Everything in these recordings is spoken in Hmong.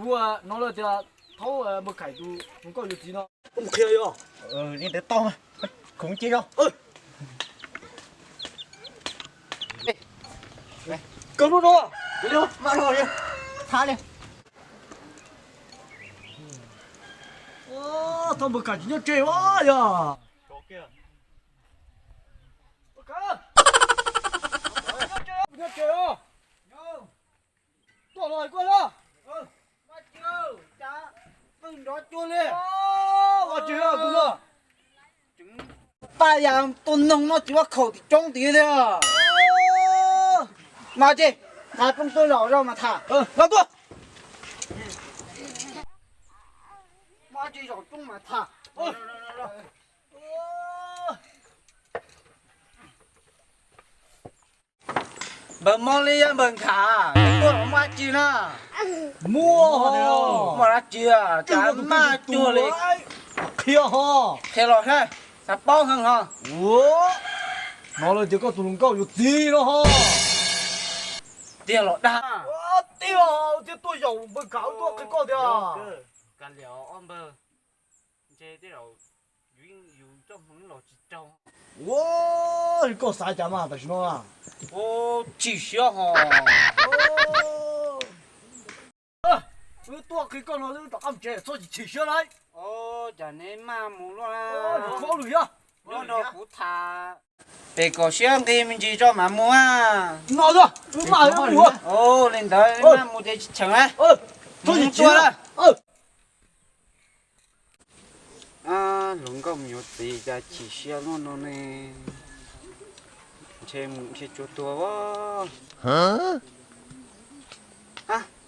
Ua no lawm tias thaub npawg Khais tus hluas nkauj yuav txiv no. Mus qhia yog. Li ntawd tau mas, khoom cia yog. Kawg lub no, ma no, tha li. Thaub npawg Khais tsis nyob tsev ua yog. Nyob tsev os. Tuaj los koj na. Pheej nrov cuag li. Ua tsis yog tus no. Paj yas tuaj noog no tsis muab khaum tim roob tid tiag. Mas tsis, tham roob tuaj zaum rau mas tham. Los tuaj. Mas tsis zaum roob mas tham. Npawg Mob Li, npawg Khais, tuaj los muaj dab tsi na? Muaj, muaj dab tsi, cas maj cuag li? Qhia ho. Qhia los saib, xav paub heev ho. Ua, no lawm tias koj tus hluas nkauj yuav txiv no ho. Tiag los dag? Tiag, thiaj tuaj yaum npawg Khais tuaj qhia koj tiag. Kav liam ob npawg, ntshe tej zaum yus, yus coj hmoov los tsis raug. Ua, koj xav cas mas tam sim no na? Ua, chim siab ho. Wb tuaj qhia koj no wb rov qab mus tsev, txhob chim siab lauj. Cas neb maj mus luaj na. Nyob nrog kuv tham. Pem kom siab nqi me ntsis tso mam mus a. No, wb maj mus. Li ntawd maj mus ces tsis cheem na. Mus tuaj na. Hluas nkauj me nyuam txiv cas chim siab luaj no ne. Ntshe mus ntshe tsuas tuag.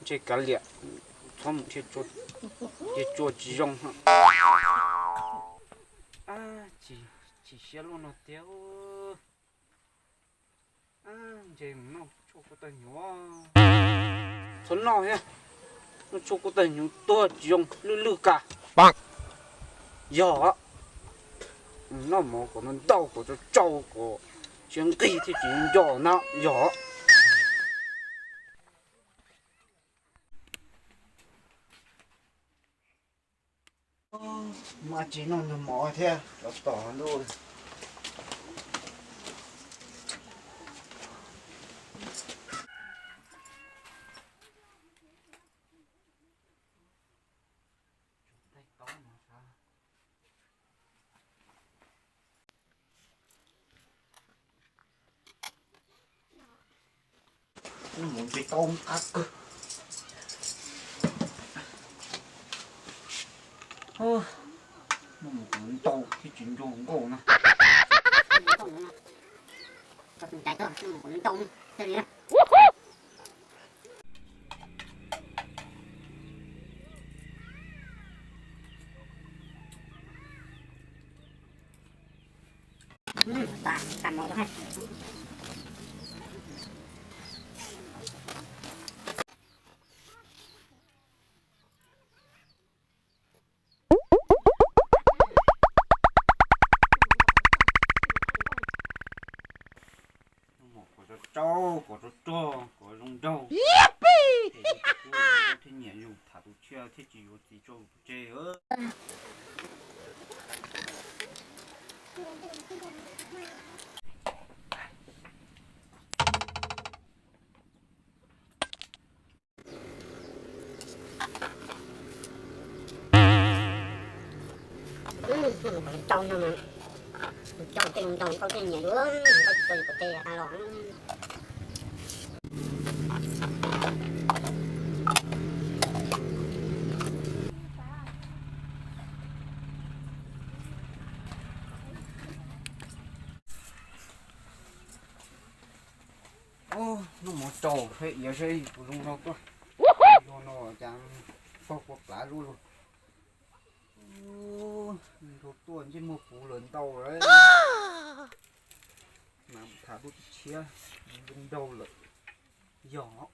Ntshe kav liam, txhob mus ntshe tsuas tsis zoo. Chim siab luaj no tiag. Ntshe mus noj tshuaj kuj tawg hnyuv. Txhob noj thiab, noj tshuaj kuj tawg hnyuv tuag tsis zoo lwj lwj kas. Yog, noj mov kom ntau ntau kom tsau tsau kom siab nqig thiaj tsis nco na yog. Mas tsis noj ntug mov thiab los tom ntuj. Noj mov ntshe tau qab kawg. Noj mov kuv ntau thiab tsis nco nkauj na. Kom tsau tsau, kom tsuag tsuag, kom zoo nraug. Thiaj nyiam yus, tham tus tshiab thiaj tsis yuav txiv tso tus tseg. Tau no mas, tau tej ntoo koj thiaj nyiam yuav, koj tsis tau yus kom tej a los. Noj mov tsau thiab iav saib puas zoo nraug tuaj. Zoo no cas pog kua plav zuj lug. Nraug tuaj ntsej muag puv lawm ntau lawm. Mas tham lub tshiab zoo nraug lawm. Yog.